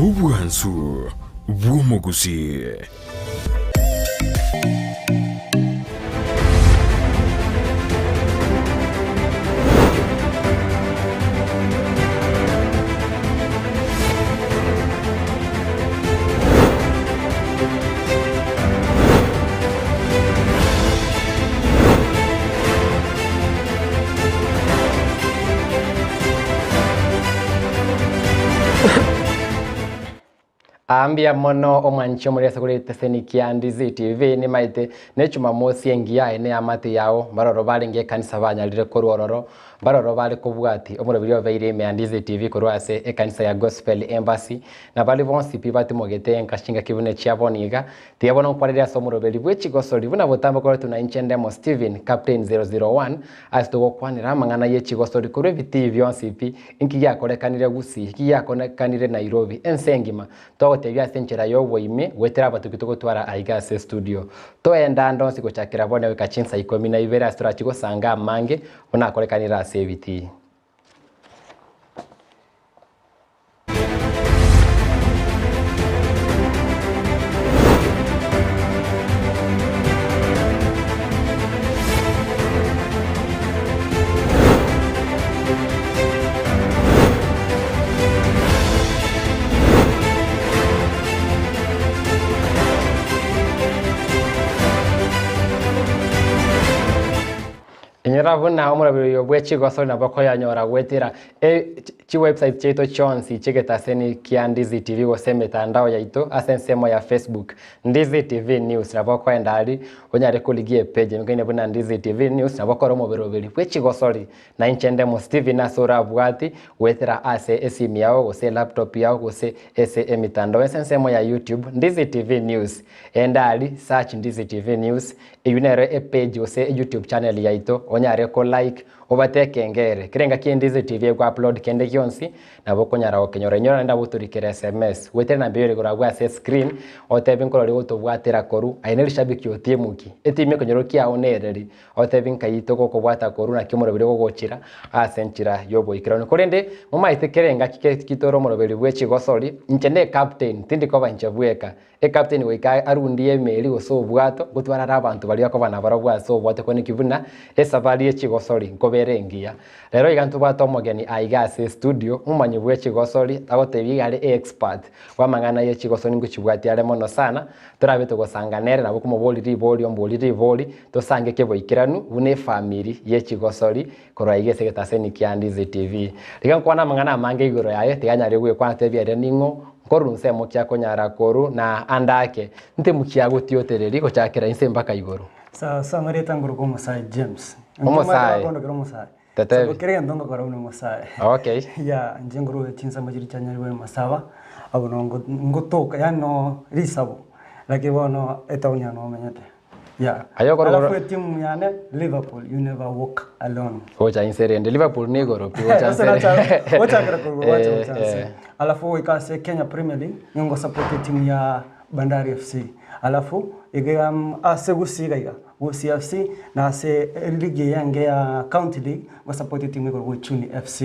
Obwansu bw'omogusii. Aa mbuya mono omwanchi omoriri ase koreta eseni kia Ndizi TV nimaete ne Jumamosi engiya aye ne eamate yao mbaroro barenge ekanisa banyarire korwa ororo mbaroro bare kobwati omoroberi obeire ime ya Ndizi TV korwa ase ekanisa ya Gospel Embassy na baria bonsi pi batimogete enka chingaki buna echia bono iga Tiga bono nkwarere ase omoroberi bwe chigosori buna botambe koretwe na inche Ndemo Steven, Captain 001, ase togokwanera amang'ana ye chigosori korwa ebitii bionsi pi, inki giakorekanire Gusii, inki giakorekanire Nairobi, ense engima. Togotebia ase enchera yoboime goetera abatuki togotwara aiga ase estudio. Toende ande onsi gochakera bono goika chinsa ikomi na ibere ase torachi gosanga amange buna akorekanire ase ebitii. Inyora buna omorabiri oyo bwe chigosori nabo okoyanyora goetera chiwebsite chiaito chionsi chi'egetaseni kia Ndizi TV gose emetandao yaito ase ensemo ya Facebook Ndizi TV News nabo okoenda aria onyare korigia epage emekaine buna Ndizi TV News nabo okore omoberoberi bwe chigosori na inche ndemo Steven ase orabwati goetera ase esimu yao gose elaptop yao gose ase emitandao ase ensemo ya YouTube Ndizi TV News enda aria search Ndizi TV News Eyio nero epage gose YouTube channel yaito onyare ko like obate ekengere. Kera engaki Ndizi TV ego upload kende gionsi nabo okonyara gokenyora. Inyora naende abwo otorikere SMS goetera enamba eyio ere igoro abwo ase escreen otebe nkorori gotobwatera korwa aye ne rishabiki o timu ki? Etimu ekenyoro kiao nereri? Otebe nkai togokobwata korwa naki omoroberi ogogochera ase enchera yoboikeranu. Korende momaete kera engaki kitore omoroberi bwe chigosori inche ne captain tindi koba inche bweka. Ekapteni goika arundie emeri gose obwato, gotwara are abanto baria akoba nabarabwo ase obwato kwaneki buna esafari ye chigosori nkobera engiya. Rero iga ntobwate omogeni aiga ase estudio, omomanyi bwe chigosori, agotebia iga are eexpert bw'amang'ana ye chigosori nkochibwatia are mono sana, torabe togosanga nere nabo okomoboria ribori omborie ribori, tosange keboikeranu buna efamiri ye chigosori korwa aiga ase egetaseni kia Ndizi TV. Riga nkwane amang'ana amange igoro yaye, tiga nyare gwekwana tebia ere ning'o, nkorwa nsemo ki akonyara korwa, na ande ake, ntemu ki agotiotereri gochakera inse mpaka igoro. Sawa sawa marieta ngoroka omosae James. Omosae. Kondokera omosae. Tetebi. Sababu kera egento ngokora buna omosae. Okay. Yeah, inche ngorwa chinsemo chiria chia Nyaribari Masaba, abwo no ngotoka yaani no risabo, lakini bono etown yane nomenyete. Yeah. Aye okoro- Alafu etimu yane Liverpool you never walk alone. Gocha inse rende Liverpool nigoro pi gocha Ase inse nacha- gochakera korwa gwacha Eh, gocha nse. eh. Alafu goika ase Kenya Premier League nigo ngosupport etimu ya Bandari FC. Alafu iga um, ase Gusii iga iga Gusii FC na ase eligi eye enge ya County League ngosupport etimu ekorwa Uchumi FC.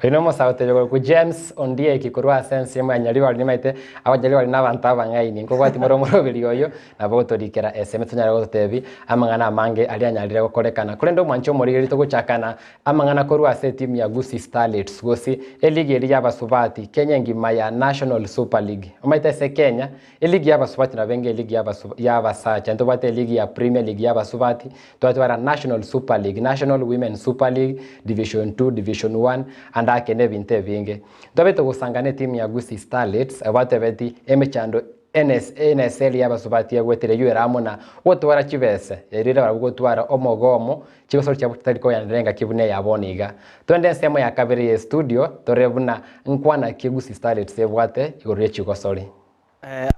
Oyo nomosae otebia korokwa James Ondieki korwa ase ensemo ya Nyaribari nimaete Abanyaribari nabanto abang'aini nkobwati more omoroberi oyo nabo ogotorikera eseme tonyare gototebi amang'ana amange aria anyarire gokorekana korende omwanche omorigereria togochakana amang'ana korwa ase etimu ya Gusii Starlets gose eligi eria y'abasubati Kenya engima ya National Super League omanyete ase Kenya Eligi y'abasubati nabo enga eligi y'abasacha. Ntobwate eligi ya Premier League y'abasubati, twatwara National Super League, National Women Super League, Division 2, Division 1, ande ake na ebinto ebinge. Ntobete gosanga na etimu ya Gusii Starlets, abwo batebeti emechando NS, NSL y'abasubati egwetire eywo ere amo na gotwara chibese, erinde barabwo gotwara omogomo, chigosori chiabo chitari koyanera engaki buna eya bono iga. Twende ensemo ya kabere ye studio, torore buna nkwana ki Gusii Starlets ebwate igoro ye chigosori.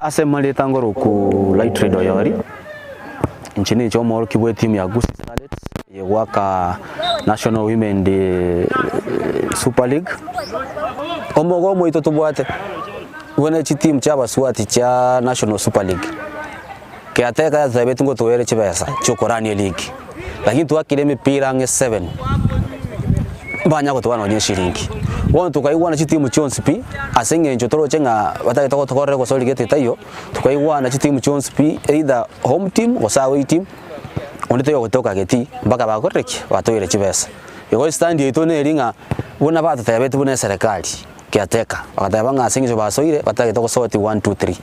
Ase marieta ngoroku Lightred Oyori, inche ninche omworokia bw'etimu ya Gusii Starlets eye goaka National Women Super League. Omogomo oito tobwate buna chitimu chia abaswati chia National Super League, caretaker yatotebetie ngotoere chibesa chiokorania eligi, lakini twakire emepira ang'e seven, mbanya gotoa nonye eshiringi. Bono tokaigwana chitimu chionsi pi, ase eng'encho toroche ng'a batagete gotokorera gose origete etaiyo, tokaigwana chitimu chionsi pi either home team gose away team, onde taiyo ogotoka getii mpaka bakorire ki? Batoire chibesa. Igo estand yaito neri ng'a buna batotebeti buna eserekari caretaker, bagateba ng'a ase eng'encho basoire batagete gosort one two three.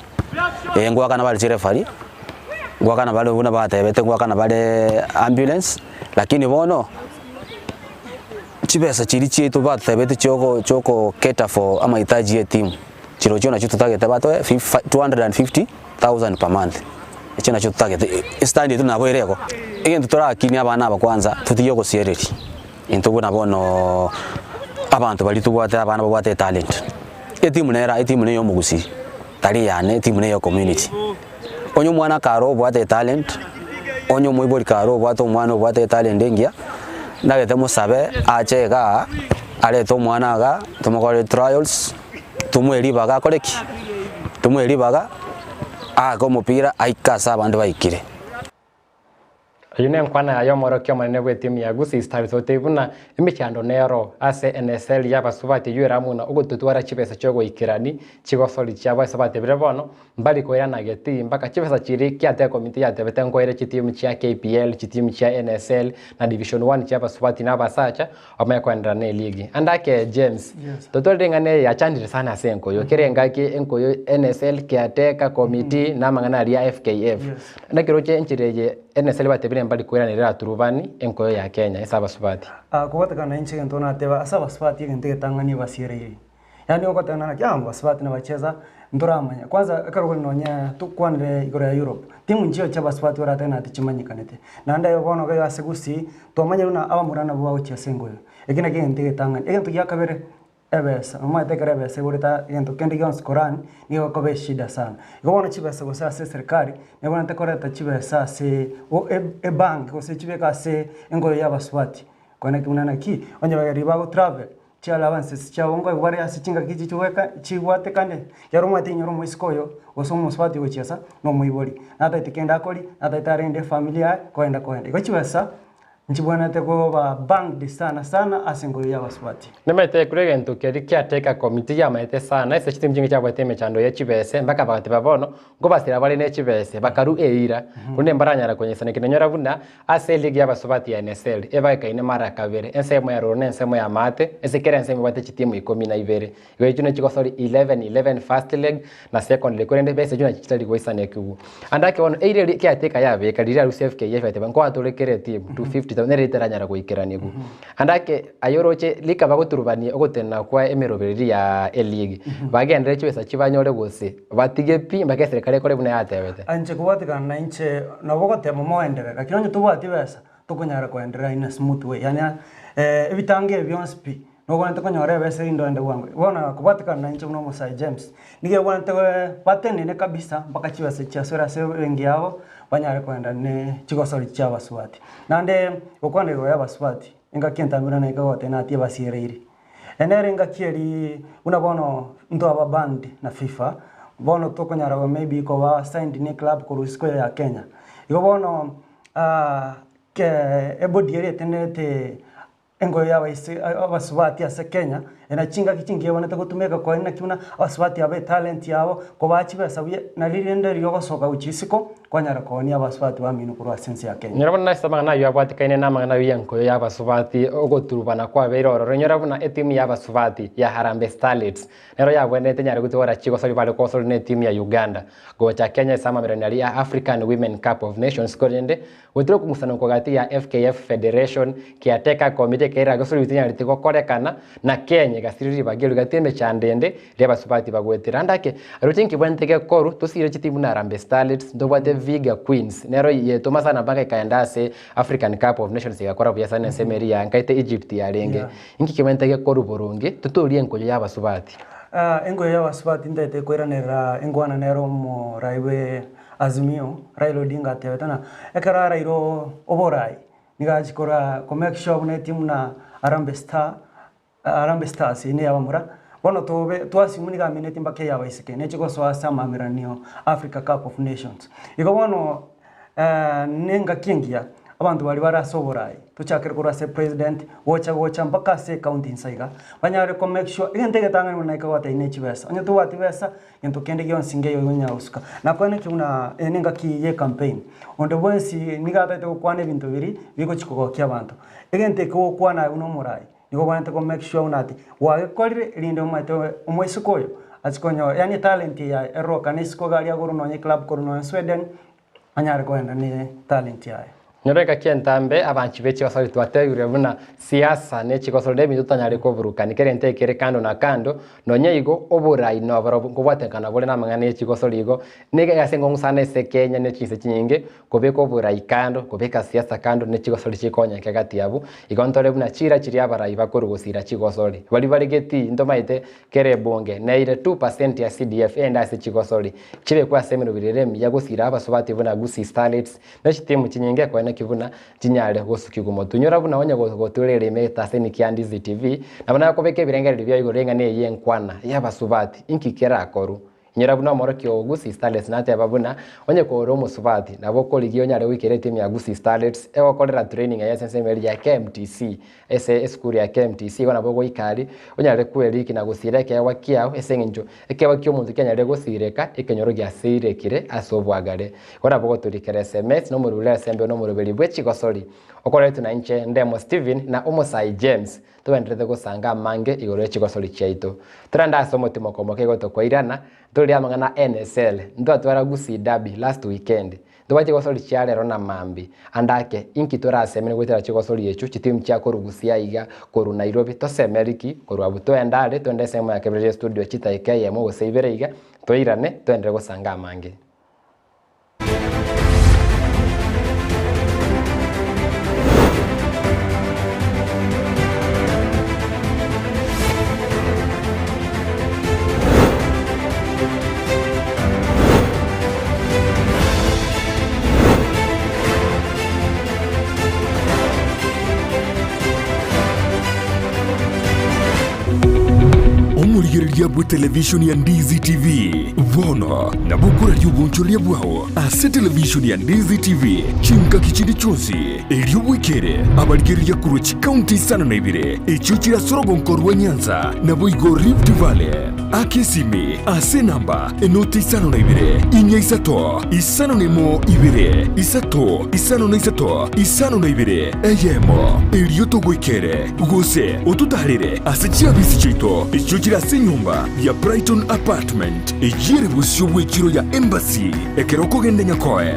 Eh ngoakana bare chireferee, ngoakana bare buna batebete ngoakana bare ambulance, lakini bono. Chibesa chiria chiaito batotebete chioko chioko cater for amahitaji ye etimu, chirochio nachio totagete batoe 250,000 per month, echio nachio totagete, estand yaito nabo ere igo. Egento torakinie abana aba kwanza, totige ogosiereria, intwe buna bono abanto baria tobwate abana babwate etalent, etimu nere aa etimu neye omogusii, tari eyane, etimu neye ecommunity. Onye omwana kare obwate etalent, onye omoibori kare obwate omwana obwate etalent engiya, ndagete mosabe ache igaa, arete omwana igaa, tomokorere trials, tomoe ribaga akore ki? Tomoe ribaga, aake omopira aike ase abande baikire. Eyio nenkwana yaye omorokia omonene bw'etimu ya Gusii Stars otebie buna emechando nero ase NSL y'abasubati eyio ere amo na ogototwara chibesa chiogoikerani chigosori chiabo ase batebire bono mbari koirana getii mpaka chibesa chiria kiateba ekomiti yatebete nkoire chitimu chia KPL, chitimu chia NSL na division one chia abasubati na abasacha bamanye koenderera ne eligi. Ande ake James, totware ring'ana eye yachandire sana ase enkoyo, kera engaki enkoyo NSL, caretaker, committee na amang'ana aria ya FKF. Naki oroche enchera eye NSL batebire mbari koiraneria eraturubani enkoyo ya Kenya ase abasubati. Kobatekana inche egento nateba ase abasubati egento egetang'ani ebasiereiri. Yaani ogoteba ng'a naki abasubati nabacheza ntoramanya. Kwanza ekero ore nonye tokwanire igoro ya Europe, timu nchiyo chia abasubati oratebe ng'a tichimanyekanete. Naende aye bono iga ase Gusii, twamanyire buna abamura nabwo bagochia ase engoyo. Eki nakio egento egetang'ani. Egento gia kabere, ebesa, omanyete ekero ebesa egorete egento kende gionsi korani, nigo ekoba eshida sana. Igo bono chibesa gose ase eserikari, nebwenerete koreta chibesa ase o ebank gose chibeke ase engoyo ya abasubati. Kwana ki buna naki, onye bagerire bago travel, Chiallowances chiabo nkoigwa bare ase chingaki echi chigoeka chibwatekane, ekero omanyete inyore omoiseke oyo, gose omosubati ogochiesa, na omoibori. Natagete kende akori, natagete arende efamiri yaye, koenda koenda. Igo chibesa, nchibwenerete koba banked sana sana ase enkoyo ya abasubati. Nimanyete kure egento keria kiateka committee yamaete sana ase chitimu chinge chiabwate emechando ye chibese mpaka bagateba bono nkobasira bare ne chibese bakarua eira rende mbaranyara konyesana eki nonyora buna Ase eligi y'abasubati ya NSL ebagekaine mara kabere, ensemo ya rogoro na ensemo ya maate, ase kera ensemo ebwate chitimu ikomi na ibere. Igo echio nachio chigosori 11, 11 first leg na second leg, korende besa echio nachio chitari goisanekigwa. Ande ake bono, eira eria ekiateka yabeka riria arusia FKF agateba nkoatore kera etimu 250,000 nere etaranyara goikeranigwa. Ande ake aye oroche rika bagoturubania ogotenena kwa emeroberio ya eligi, bagenderere chibesa chibanyore gose Batige pi mpaka eserekari ekore buna yatebete. Inche kobwatekana na inche nabo ogoteba moenderere lakini onye tobwati besa tokonyara koenderera in a smooth way yaani ebitango ebi bionsi pi nobwenerete konyora ebesa erinde oende bwango. Bono kobwatekana na inche buna omosae James, nigo ebwenerete batenene kabisa mpaka chibesa chiasore ase ebenki yabo banyare koenda ne chigosori chia abasubati. Naende gokwana igoro ya abasubati, engaki entambe buna naika goteba natie basiereiri. Nere engaki eria buna bono ntwaba banned na FIFA, bono tokonyara maybe koba signed ne eclub korwa isiko ya Kenya. Igo bono ke ebody eria etenerete engoyo ya abaise abasubati ase Kenya, ere chingaki chingiya ebwenerete gotumeka koenia naki buna abasubati aba etalent yabo, kobaa chibesa buya, nari rende riria ogosoka gochia isiko, kwanyara koonia abasubati bamino korwa ase ense ya Kenya. Inyora buna ase amang'ana ayio abwatekaine namang'ana ayio y'enkoyo y'abasubati, ogoturubana kwabeire ororo. Inyora buna etimu y'abasubati ya Harambee Starlets nero yabwenerete enyare gotigora chigosori bare kogosori netimu ya Uganda gocha Kenya ase amamererano aria ya African Women Cup of Nations korende Gotire okong'usanokwa gati ya FKF Federation, Caretaker Committee ekerera gose ritinyaretie gokorekana, na Kenya egasira ribaga erio gati emechando ende riria abasubati bagwetera. Ande ake, roche nkebwenerete gekoru, tosire chitimu buna Harambee Starlets, ntobwate Vihiga Queens, nero yetoma sana mpaka ekaenda ase African Cup of Nations egakora buya sana ensemo eria ya nkaete Egypt yarenge. Inki kebwenerete gekoru boronge, totorie enkoyo ya abasubati? Enkoyo ya abasubati ntaete koiranerera enkwana nere omorai bwe Azimio, Raila Odinga atebete ng'a ekero araire oborai nigo achia kora ko make sure buna etimu na Harambee Star, Harambee Stars eye neya abamura, bono tobe twasimu nigo amineti mpaka eya abaiseke nechi gosoa ase amaamiranio Africa Cup of Nations. Igo bono nengaki engiya. abanto baria bare ase oborai, tochakere korwa ase president, gocha gocha mpaka ase ecounty inse iga, banyare ko make sure egento egetang'ani buna naika gotebia ne chibesa, onye tobwati besa, gento kende gionsi nkeiyo onya gosuka. Nakwane ki buna eye nengaki ya ecampaign, onde bwensi nigo atagete gokwana ebinto biria bigochi kogokia abanto. Egento eke ogokwana aye buna omorai, nigo obwenerete ko make sure buna ati gwagekorire erinde omanyete omoiseke oyo achie konyora yaani etalent eye yaye erorokane isiko iga aria korwa nonye eclub korwa nonye Sweden, anyare kogenda ne talent yaye. Nyora engaki entambe abanchi be chigosori twatebirwe buna siasa ne chigosori nebinto totanyare koburukani kera ento ekere kando na kando nonya igo oborai noborobu nkobwatekana bore namang'ana ye chigosori igo nigo ase enkong'u sana ase Kenya ne chinse chinyinge kobeka oborai kando kobeka siasa kando ne chigosori chikonyeka egati abwo igo ntore buna chira chiria abarai bakorwa gosira chigosori baria bare getii ntomaete Kera ebunge neire 2% ya CDF ende ase chigosori chibekwe ase emeroberi ere emiya gosira abasubati buna Gusii Starlets ne chitimu chinyinge ekoeneki buna chinyare gosukigwa motwe. Inyora buna onye goturera ime egetaseni kia Ndizi TV nabo nakobeka ebirengererio bia igoro eng'ana eye enkwana y'abasubati inki kerakorwe. Inyora buna omorokia o Gusii Starlets nateba buna onye kore omosubati nabo okorigia onyare goikera etimu ya Gusii Starlets egokorera training eye ase ensemo eria ya KMTC ase esukuru ya KMTC igo nabo ogoika aria onyare kweriki na gosira ekeegwa kiao ase eng'encho ekeegwa kia omonto kianyarire gosireka ekenyoro giasirekire ase obwagare. Igo nabo ogotorikera sms na omorweri ase embeo na omoroberi bwe chigosori okoretwe na inche Ndemo Stephen na Omosai James togendererete gosanga amange igoro ye chigosori chiaito. Torende ase omotimoko omoke igo tokoirana ntoririe amang'ana a NSL ntwatwara Gusii Derby last weekend Ntobwate chigosori chia rero na mambia. Ande ake, inki torasemere goetera chigosori echio, chitimu chia korwa Gusii aiga, korwa Nairobi, tosemeri ki korwa abwo toende are, toende ensemo ya kebere y'estudio chidakika eyemo gose ibere iga, toirane, toenderere gosanga amange. Omorigereria bwe televishoni ya Ndizi TV bono nabo okoraria obonchoreria bwao ase televishoni ya Ndizi TV chingaki chinde chionsi erio bwekere abarigereria korwa chikaunti isano na ibere echio chire ase orogonko rwa Nyanza naboigo Rift Valley. Aka esimi ase enamba enoti 52 4 3 5 2 3 5 3 52 eyemo, erio togoikere, gose ototaarere ase chiabisi chiaito echio chire ase enyomba ya Brighton Apartment, eyio ere bosio bw'echiro ya Embassy ekero okogenda Nyakoe.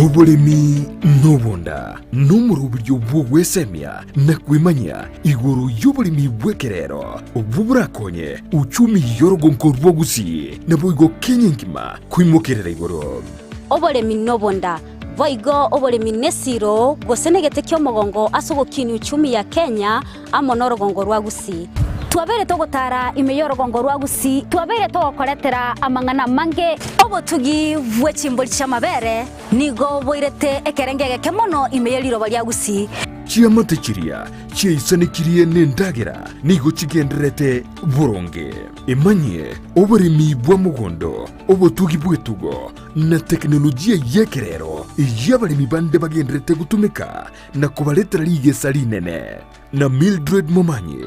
Oboremi nobonda. Nomoroberio bw'ogwesemia na kwemanyia igoro y'oboremi bw'ekerero, obwo borakonye uchumi y'orogonko rwa Gusii naboigo Kenya engima koimokerera igoro. Oboremi nobonda, boigo oboremi nesiro gose negete ki'omogongo ase ogokinia uchumi ya Kenya amo norogongo rwa Gusii. Twabeire togotara ime y'orogongo rwa Gusii, twabeire togokoretera amang'ana amange. Obotugi bwe chimbori chi'amabere Nigo boirete ekerengo egeke mono ime ye riroba ria Gusii. Chiamate chiria chiaisanekirie nendagera nigo chigendererete boronge. Emanyie oboremi bwa mogondo, obotugi bw'etugo, na teknolojia y'ekerero eyio abaremi bande bagendererete gotumeka na kobaretera rigesa rinene. Na Mildred Momanyi.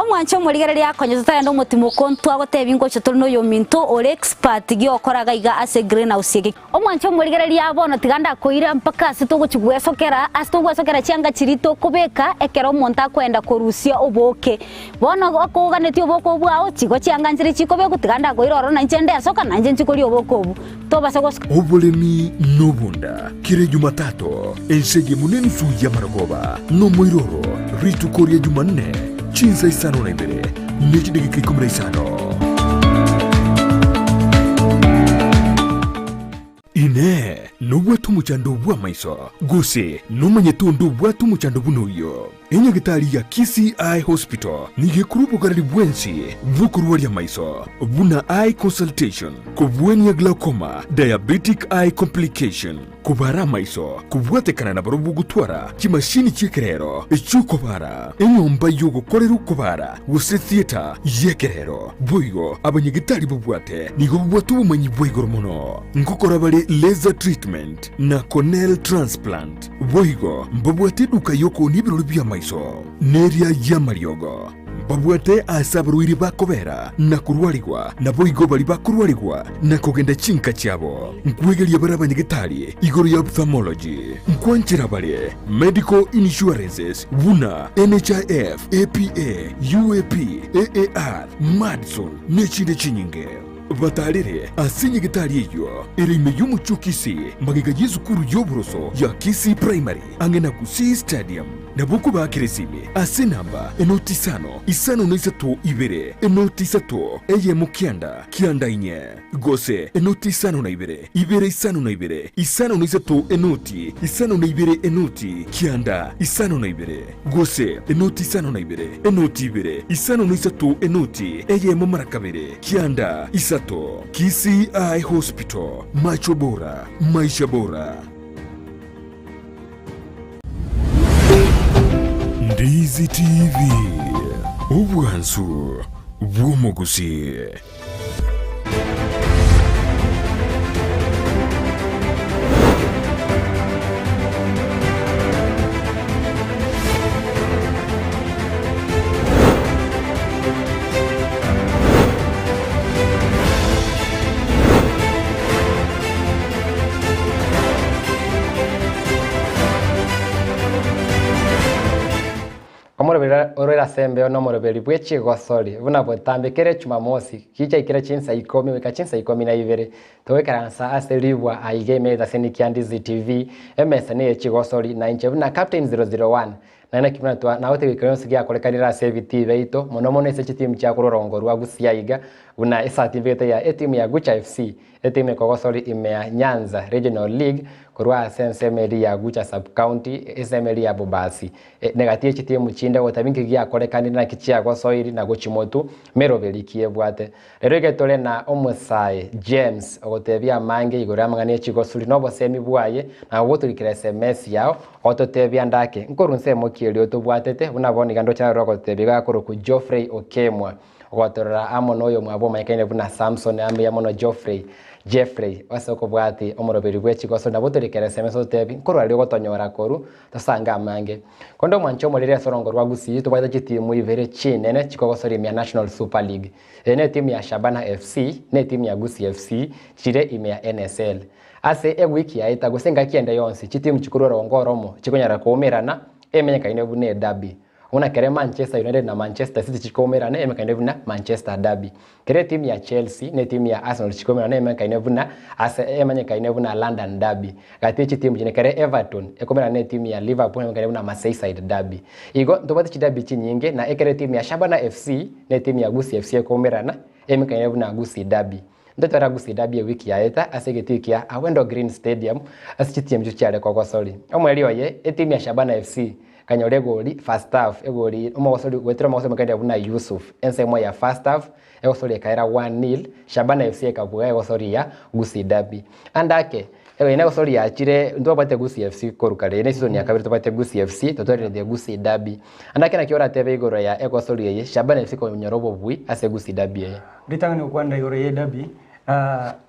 Omwanche omorigereria akonye totarenda omotimoko ntwagotebia ngocha tore noyominto ore expert giokora gaiga ase greenhouse eke. Omwanche omorigereria bono tiga ndakoira mpaka ase togochia gwesokera, ase togwesokera chianga chiria tokobeka ekero omonto akoenda korusia obooke. Bono okoganetie obooke obwo bwao, chigo chianga nchire chikobekwa tiga ndakoira ororo nainche ndesoka nainche nchie koria obooke obwo. Tobasa gosoka. Oboremi nobonda, kera Ejumatatu, ense eyemo nenusu y'amarogoba, nomoiroro, rituko ria Jumanne, chinsa isano na ibere, ne chidageka ikomi na isano. Inee! Nobwate omochando bw'amaiso, gose nomanyete onde obwate omochando buna oyio? Enyagetari ya Kisii Eye Hospital nigo ekorwa obogareri bwensi bw'okorwaria amaiso buna eye consultation, kobwania glaucoma, diabetic eye complication, kobara amaiso, kobwatekana na barobwo gotwara chimashini chi'ekerero chi'okobara, enyomba y'ogokorera okobara gose theatre y'ekerero. Boigo abanyagetari babwate nigo babwate obomanyi bwa igoro mono ngokora bare laser treatment na corneal transplant. Boigo mbabwate eduka y'okoonia ebirori bi'amaiso, na eria y'amariogo. Mbabwate aase abarwaire bakobera na korwarigwa, naboigo baria bakorwarigwa na kogenda chinka chiabo. Nkwegeria bare abanyagetari igoro ya ophthalmology. Nkwanchera bare medical insurances buna NHIF, APA, UAP, AAR, Madison, nechinde chinyinge. Batarere ase nyagetari eyio ere ime y'omochie o Kisii, magega y'esukuru y'oboroso ya Kisii Primary, ang'e na Gusii Stadium. Nabo okobaakera esimi ase enamba enoti isano, isano na isato ibere, enoti isato, eyemo kianda, kianda inye, gose enoti isano na ibere, ibere isano na ibere, isano na isato enoti, isano na ibere enoti, kianda, isano na ibere. Gose enoti isano na ibere, enoti ibere, isano na isato enoti eyemo mara kabere, kianda isato. Kisii Eye Hospital, macho bora, maisha bora. Ndizi TV, obwansu bw'omogusii. Omoroberi ore ase embeo nomoroberi bwe chigosori, buna botambe kera Echumamosi, gichaikire chinsa ikomi goika chinsa ikomi na ibere, togoikaransa ase ribwa aiga ime egetaseni kia Ndizi TV, emesa neye chigosori, na inche buna Captain 001, naende naki buna twa nagotebi ekero gionsi giakorekanire ase ebitii biaito, mono mono ase chitimu chia korwa orongo rwa Gusii aiga, buna esati mbegete ya etimu ya Gucha FC, Etimu ekogosori ime ya Nyanza Regional League korwa ase ensemo eria ya Gucha Sub-County, ensemo eria ya Bobasi. Negati ye chitimu chinde gotabi nki giakorekanire naki chiagosoiri na gochimotu meroberi ki ebwate. Rero iga tore na omosae James ogotebia amange igoro y'amang'ana ye chigosori na obosemi bwaye na gogotorikera sms yao ogototebia ndake nkorwa nsemo ki eria otobwatete buna bono iga ndoche naroro ogototebia iga akorokwa Geoffrey Okemwa. Ogotorora amo noyomwabo omanyekaine buna Samson amo amo na Geoffrey, Jeffrey, ase okobwati omoroberi bwe chigoso nabo torikere eseme ase ototebi nkorwa aria ogotonyora korwa tosange amange. Konde omwanche omoriri ase orongo rwa Gusii tobwate chitimu ibere chinene chikogosoria ime ya National Super League. Eye ne etimu ya Shabana FC na etimu ya Gusii FC chire ime ya NSL. Ase ewiki yaeta gose engaki ende yonsi chitimu chikorwa orongo oromo chikonyara koumerana emenyekaine buna ederby. Buna kere Manchester United na Manchester City chikoumerana emekaine buna Manchester Derby. Kere etimu ya Chelsea na etimu ya Arsenal chikoumerana emekaine buna ase emanyekaine buna London Derby. Gati ye chitimu chinde kere Everton ekoumerana na etimu ya Liverpool emanyekaine buna Merseyside Derby. Igo ntobwate chiderby chinyinge na ekero etimu ya Shabana FC na etimu ya Gusii FC ekoumerana emekaine buna Gusii Derby. Ntotwara Gusii Derby ewiki yaeta ase egetii kia Awendo Green Stadium ase chitimu echio chiare kogosori. Omoerio oye etimu ya Shabana FC Kanyora egori first half egori omogosori goetera omogosori omokende buna Yusuf ensemo ya first half egosori ekaera 1-0 Shabana FC ekabua egosori ya Gusii Derby. Ande ake eye negosori yachire ntobwate Gusii FC korwa kare eye ne season ya kabere tobwate Gusii FC totwareretie Gusii Derby. Ande ake naki oratebe igoro ya egosori eye Shabana FC konyora obobui ase Gusii Derby eye. Ritang'ani gokwana igoro ye derby,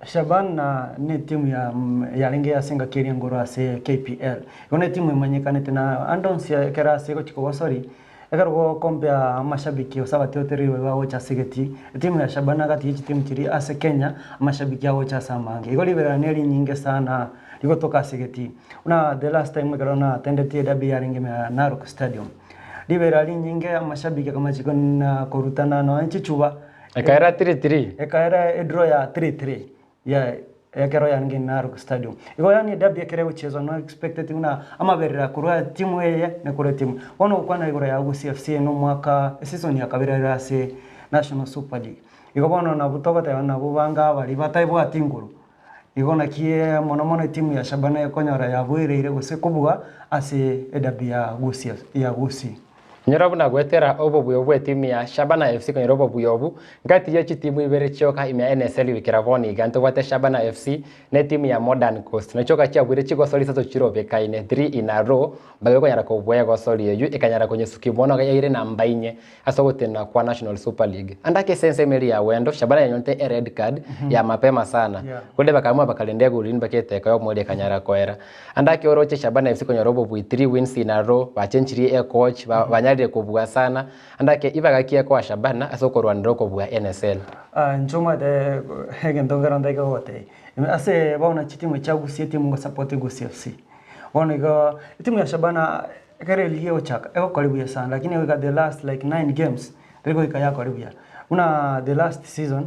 Shabana ne etimu ya yarenge ase engaki eria engoro ase KPL. Igo ne etimu emanyekanete na ande onsi ekero ase egochia kogosori, ekero gokompea amashabiki gose abateotereri baria bagocha ase egetii, etimu ya Shabana gati ye chitimu chiria ase Kenya, amashabiki agocha ase amange. Igo riberera ne rinyinge sana rigotoka ase egetii. Buna the last time ekero na attendeti ederby yarenge ime ya Narok Stadium, riberera rinyinge amashabiki akamachiko na korutana nonya chichuba. Ekaera 3-3. Ekaera edraw ya 3-3 ya ekero yarenge Narok Stadium. Igo yaani ederby ekero egochezwa no expected buna amaberera korwa etimu eye na korwa etimu. Bono gokwana igoro ya Gusii FC na omwaka eseason ya kabere ere ase National Super League. Igo bono nabo togoteba nabo banga baria bataebwati nguru. Igo naki mono mono etimu ya Shabana ekonyora yaboereire gose kobua ase ederby ya Gusii ya Gusii. Inyora buna goetera obobuya obwo etimu ya Shabana FC konyora obobuya obu, ngati ye chitimu ibere chioka ime ya NSL goikera bono iga ntobwate Shabana FC na etimu ya Modern Coast na chioka chiabuire chigosori isato chirobekaine, three in a row, mbage konyara kobua egosori eyio ekanyara konyesukia bono iga yaire namba inye ase ogotenena kwa National Super League. Ande ake ase ensemo eria ya Wendo, Shabana yanyorete e red card ya mapema sana, korende bakaamua bakarenda egoli mpaka eteka yomoerio ekanyara koera. Ande ake oroche Shabana FC konyora obobui three wins in a row, bachenchirie ecoach, banyarire kobua sana, ande ake ibaga ki ekoa Shabana ase okorwanera okobua NSL? Inche omanyete egento nkero ntaike gogotebia, ase bono chitimu chia Gusii etimu ngosupport Gusii FC. Bono igo etimu ya Shabana ekero eligi egochaka egokora buya sana lakini goika the last like nine games teri goika yakore buya. Buna the last season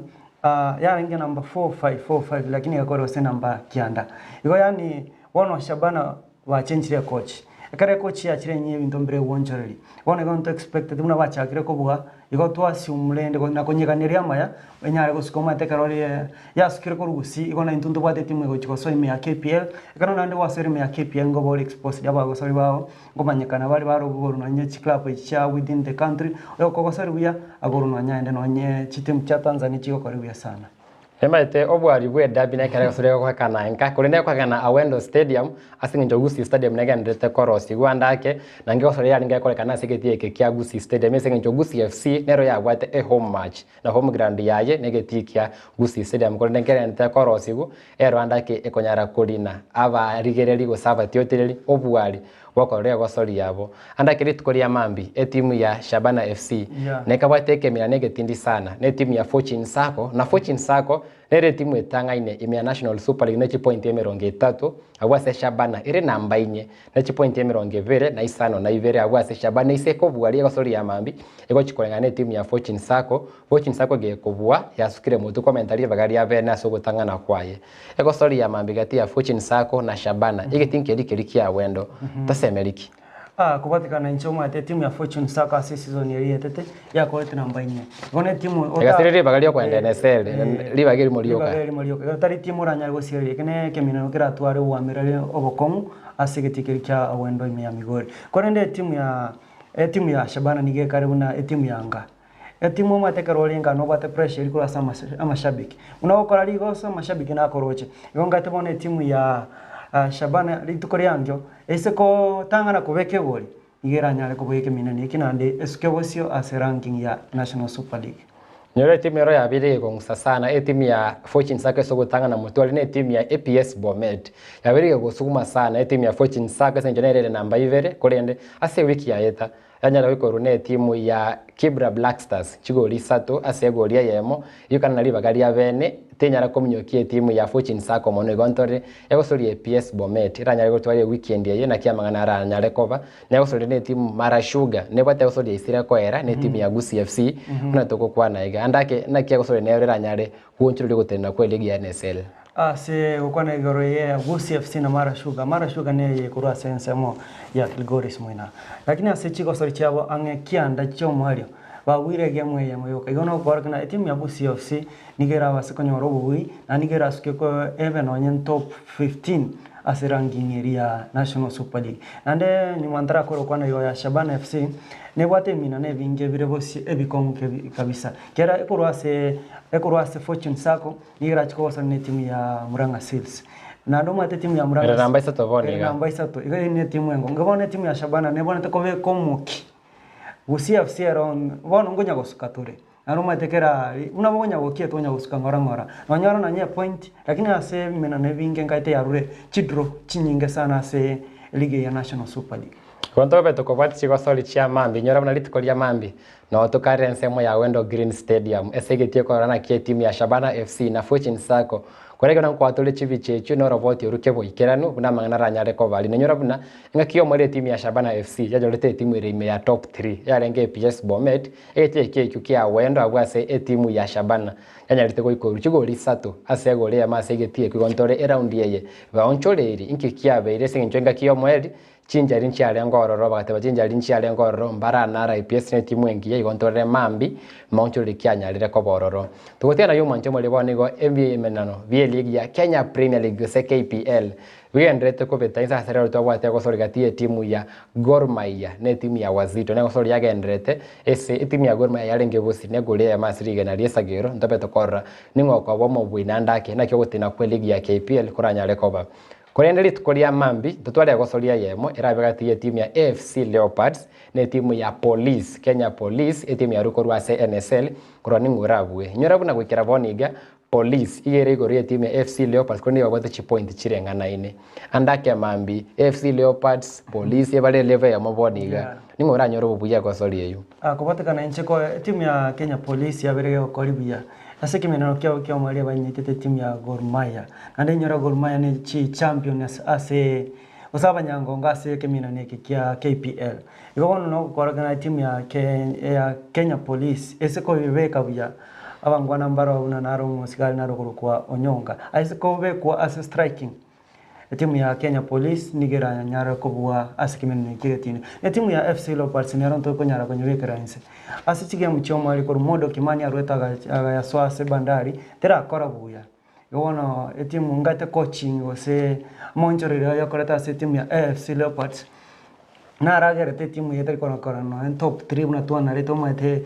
yarenge number four five, four five lakini egakora gose number kianda. Igo yaani bono Shabana bachenchire ecoach, ekero ecoach yachire enyia ebinto mbire gwoonchoreria. Bono igo nto expected buna bachakire kobua igo twa assume rende na konyeganeria amaya enyare gosuka omanyete ekero ore yasukire korwa gusii igo naintwe ntobwate etimu egochia gosoa ime ya KPL, ekero naende gwasoire ime ya KPL nigo ore exposed abagosori bao nkomanyekana bare barobwo nonye chiclub echi chia within the country, oyokogosoria buya akorwa nonye aende nonye chitimu chia Tanzania chigokora buya sana. Nimanyete obwari bw'edabi nekero egosori egokorekana nka, korende egokorekana Awendo Stadium ase eng'encho Gusii Stadium negendererete korosigwa ande ake, na nkegosori yarenge egokorekana ase egetii eke kia Gusii Stadium ase eng'encho Gusii FC nero yabwate ehome match na home ground yaye na egetii kia Gusii Stadium korende nkegendererete korosigwa ero ande ake ekonyara korina abarigereri gose abatiotereri obwari bw'okorora egosori yabo. Ande ake rituko ria mambia, etimu ya Shabana FC nekabwate ekemira na egetindi sana na etimu ya Fortune Sacco, na Fortune Sacco nere etimu etang'aine ime ya National Super League ne chipointi emerongo etato abwo ase Shabana ere namba inye ne chipointi emerongo ebere na isano na ibere abwo ase Shabana ise ekobua rigosori ria mambia egochi koreng'ana na etimu ya Fortune Sacco, Fortune Sacco gekobua yasukire motwe komenta ribaga ria bene ase ogotang'ana kwaye. Egosori ya mambia gati ya Fortune Sacco na Shabana egetingi keria keria kia wendo tosemeriki. Kobatikana inche omanyete etimu ya Fortune Sacco ase esizoni eria yaetete yakorete namba inye. Igo ne etimu ota Egaseri ribaga riokoenda NSL, ribaga erimo rioka. Ribaga erimo rioka. Igo tari timu oranyare gosiereria eke ne ekemineno keratware oboamereri obokong'u ase egetii keria kia Awendo ime ya Migori. Korende etimu ya etimu ya Shabana nigo ekare buna etimu ya nga. Etimu omanyete ekero ore nka nobwate pressure eria korwa ase amashabiki. Buna ogokora rigoso amashabiki nakoroche. Igo ngate bono etimu ya Shabana rituko riankio, ase kotang'ana kobeka egori, nigo eranyare koboa ekeminani eke naende esuke bosio ase ranking ya National Super League. Nyora etimu ero yabeire egekong'usa sana, etimu ya Fortune Sacco ase ogotang'ana motwe are na etimu ya APS Bomet. Yabeire egegosuguma sana etimu ya Fortune Sacco ase eng'encho nere ere namba ibere, korende ase ewiki yaeta, Yanyara goikorwa netimu ya Kibra Black Stars chigori isato ase egori eyemo, eyio na ribaga ria bene tenyara kominyokia etimu ya Fortune Sacco mono igo ntore egosoria APS Bomet eranyare gotwara ewikendi eye naki amang'ana aranyare koba negosoria netimu Mara Sugar nebwate egosoria isire koera netimu ya Gusii FC buna togokwana iga ande ake naki egosoria nero eranyare goonchoreria ogotenena kwa eligi ya NSL. Ase gokwana igoro ye Gusii FC na Mara Sugar, Mara Sugar neye korwa ase ensemo ya Kilgoris moina. Lakini ase chigosori chiabo ang'e kianda chi'omoerio babuire egemu eyemo yoka. Igo nokorokia ng'a etimu ya Gusii FC nigo erabase konyora obobui na nigo erasuke ko ebe nonye top 15 ase ranking eria ya National Super League. Naende nyuma ntarakora gokwana igoro ya Shabana FC, nebwate emina na ebinge bire bosio ebikong'u kabisa. Kera ekorwa ase ekorwa ase Fortune Sacco Nigo erache kogosana netimu ya Murang'a Seals. Naende omanyete etimu ya Murang'a Ere namba isato bono ere iga. namba isato. Igo eye netimu engo. Inga bono etimu ya Shabana nebwenerete kobeka omoki. Gusii FC ero bono nkonya gosuka tore. Naende omanyete kera buna bokonya gokia tokonya gosuka ng'ora ng'ora. Nonyora nonye epoint, lakini ase ebimenano ebinge nkaete yarure chidraw chinyinge sana ase eligi eye ya National Super League. Igo ntobe tokobwatia chigosori chia mambia, inyora buna rituko ria mambia Nao tokarera ensemo ya Wendo Green Stadium ase egetii ekorora naki etimu ya Shabana FC na Fortune Sacco koregera nkwatore chibicha echio na oroboti oru keboikeranu buna amang'ana aranyare koba aria. Nainyora buna engaki y'omoerio etimu ya Shabana FC yanyorete etimu ere ime ya top three yarenge APS Bomet egetii ekio ekio kia Wendo abwo ase etimu ya Shabana yanyarete goika oru chigori isato ase egori eyemo ase egetii ekio igo ntore eraundi eye baonchoreiri inki kiabeire ase eng'encho engaki y'omoerio. Chinchari nchiarenge ororo, bagateba chinchari nchiarenge ororo, mbaranara APS netimu engiya igo ntorere mambi, maonchoreri kianyarire koba ororo. Togotiga naye omwancho omoriri bono nigo ebimenano bie ligi ya Kenya Premier League gose KPL bigendererete kobeta inse ase rero twabwate egosori gati yetimu ya Gor Mahia na etimu ya Wazito. Na egosori yagendererete ase etimu ya Gor Mahia yarenge bosi na egori eyemo ase rigena ri'esagero ntobe tokorora ning'o okoba omobui naende ake naki ogotina kwe ligi ya KPL koranyare koba. Korende rituko ria mambia ntotware egosoria eyemo erabe gati y'etimu ya AFC Leopards na etimu ya Police, Kenya Police, etimu yarure korwa ase NSL, korwa ning'o orabue. Inyora buna goikera bono iga, Police iga ere igoro y'etimu ya AFC Leopards korende nigo babwate chipointi chireng'anaine. Ande ake mambia, AFC Leopards, Police ebare elevel eyemo bono iga. Ning'o oranyore obobuya egosoria eyio? Kobatekana inche ko etimu ya Kenya Police yabere gegokora buya. Ase ekemenero kiabo ki'omoerio banyitete etimu ya Gor Mahia. Naende inyora Gor Mahia ne chichampion ase gose abanyangongo ase ekeminano eke kia KPL. Igo bono nogokora ng'a etimu ya ya Kenya Police ase koyebeka buya, abangwana mbaroo buna naro omosigari naro okorokwa Onyonka. Ase kobekwa ase striking. Etimu ya Kenya Police nigo eranyare kobua ase ekemeneno eke egetindi. Etimu ya FC Leopards nero ntokonyara konyebekera inse. Ase chigemu chi'omoerio korwa Modo Kimani arwete agayasoa ase Bandari terakora buya. Igo bono etimu ngate coaching gose omoonchoreria oye okorete ase etimu ya AFC Leopards naragerete etimu eye etari korakora nonya top three buna twanarete omanyete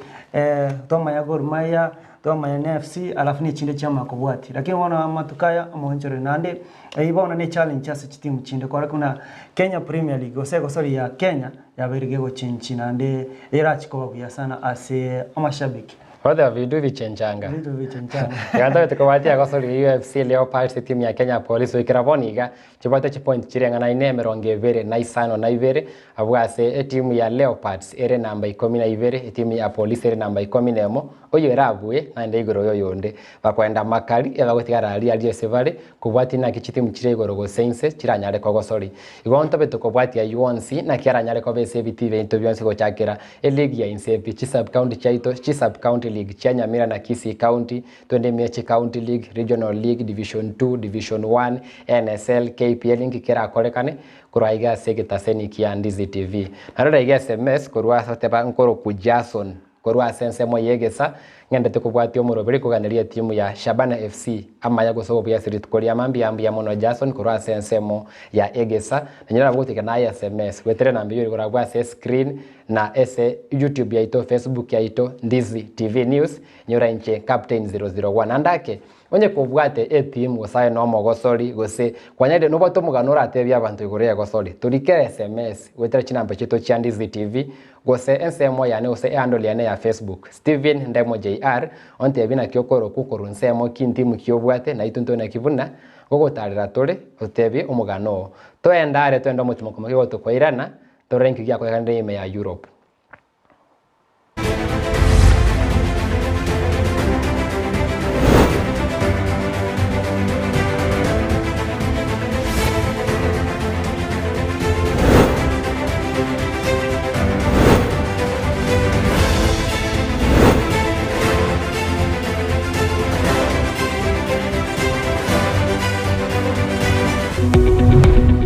twamanya Gor Mahia, twamanya na AFC alafu na echinde chiamanya kobwatia. Lakini bono amatuko aya omoonchoreri naende eywo bono ne challenge ase chitimu chinde korwa buna Kenya Premier League gose egosori ya Kenya yabeire gegochenchi naende erachie koba buya sana ase amashabiki. Goteba binto bichenchanga. Binto bichenchanga. Iga ntobete kobwatia egosori ya AFC Leopards etimu ya Kenya Police goikera bono iga Chibwate chipointi chireng'anaine 22, abwo ase etimu ya Leopards ere namba 12, etimu ya Police ere namba 11, oyio erabue naende igoro y'oyonde. Bakoenda makari ebagotigara aria aria ase bare, kobwatia naki chitimu chire igoro gose inse chiranyare kogosori. Igo ntobe tokobwatia ayio onsi naki aranyare koba ase ebitii biaito bionsi gochakera eligi ya inse pi, chisub-county chiaito, chisub-county league chia Nyamira na Kisii County, Twende ime chi county league, regional league, division 2, division 1, NSL, KPL inki kerakorekane korwa aiga ase egetaseni kia Ndizi TV. Narora iga SMS korwa ase oteba nkoroku Jason korwa ase ensemo ya egesa ng'endete kobwatia omoroberi koganeria etimu ya Shabana FC amaya gose obuya ase rituko ria mambia mbuya mono Jason korwa ase ensemo ya egesa. Nanyora nabo gotika naye SMS goetera enamba eyio ore korabwo ase escreen na ase YouTube yaito, Facebook yaito Ndizi TV News. Nyora inche Captain 001 naende ake, onye kobwate etimu gose aye nomogosori gose kwanyarire nobwate omogano oratebie abanto igoro y'egosori, torikere sms goetera chinamba chiaito chia Ndizi TV gose ensemo yane gose ehandle yane ya Facebook Stephen Ndemo JR ontebie naki okorokwa korwa nsemo ki ntimu ki obwate naitwe ntwe naki buna gogotarera tore ototebie omogano oo. Toende are toende omotimoko moke gotokoirana torore nki giakorekanire ime ya Europe.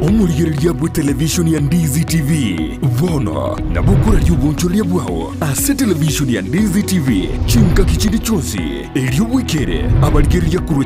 Omorigereria bw'etelevishoni ya Ndizi TV. Bono nabo okoraria obonchoreria bwao ase televishoni ya Ndizi TV chingaki chinde chionsi, erio bwekere abarigereria korwa.